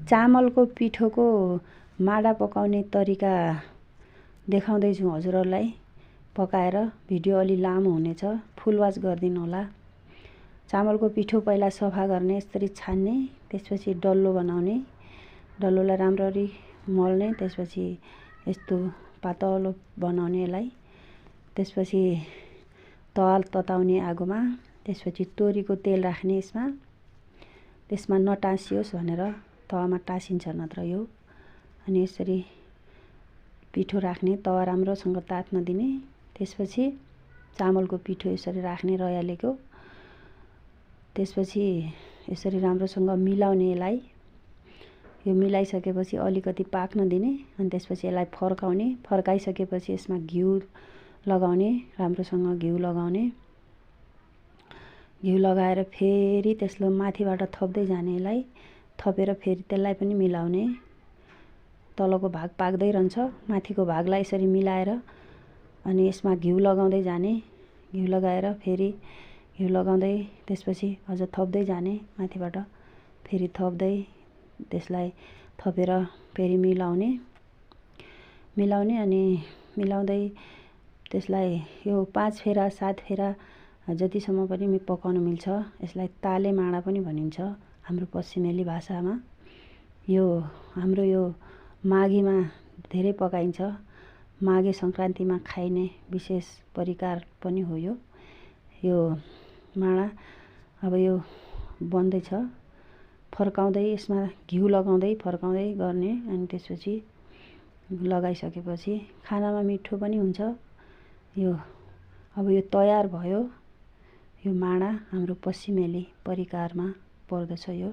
चामलको पिठोको माडा पकाउने तरिका देखाउँदैछु हजुरहरूलाई पकाएर। भिडियो अलि लामो हुनेछ, फुल वाच गरिदिनु होला। चामलको पिठो पहिला सफा गर्ने, यसरी छान्ने, त्यसपछि डल्लो बनाउने, डल्लोलाई राम्ररी मल्ने, त्यसपछि यस्तो पातलो बनाउने यसलाई, त्यसपछि तवा तताउने आगोमा, त्यसपछि तोरीको तेल राख्ने त्यसमा नटाँसियोस् भनेर, तवामा टाँसिन्छ नत्र यो। अनि यसरी पिठो राख्ने, तवा राम्रोसँग तात्न दिने, त्यसपछि चामलको पिठो यसरी राख्ने रयालेको, त्यसपछि यसरी राम्रोसँग मिलाउने यसलाई। यो मिलाइसकेपछि अलिकति पाक्न दिने, अनि त्यसपछि यसलाई फर्काउने, फर्काइसकेपछि यसमा घिउ लगाउने, राम्रोसँग घिउ लगाउने, घिउ लगाएर फेरि त्यसलाई माथिबाट थप्दै जाने, यसलाई थपेर फेरि त्यसलाई पनि मिलाउने। तलको भाग पाक्दै रहन्छ, माथिको भागलाई यसरी मिलाएर अनि यसमा घिउ लगाउँदै जाने, घिउ लगाएर फेरि घिउ लगाउँदै त्यसपछि अझ थप्दै जाने, माथिबाट फेरि थप्दै त्यसलाई थपेर फेरि मिलाउने अनि मिलाउँदै त्यसलाई यो 5 फेरा 7 फेरा जतिसम्म पनि पकाउन मिल्छ। यसलाई ताले माडा पनि भनिन्छ हाम्रो पश्चिमेली भाषामा। यो हाम्रो यो माघीमा धेरै पकाइन्छ, माघे सङ्क्रान्तिमा खाइने विशेष परिकार पनि हो यो माडा। अब यो बन्दैछ, फर्काउँदै यसमा घिउ लगाउँदै फर्काउँदै गर्ने, अनि त्यसपछि लगाइसकेपछि खानामा मिठो पनि हुन्छ यो। अब यो तयार भयो, यो माडा हाम्रो पश्चिमेली परिकारमा पर्दछ यो।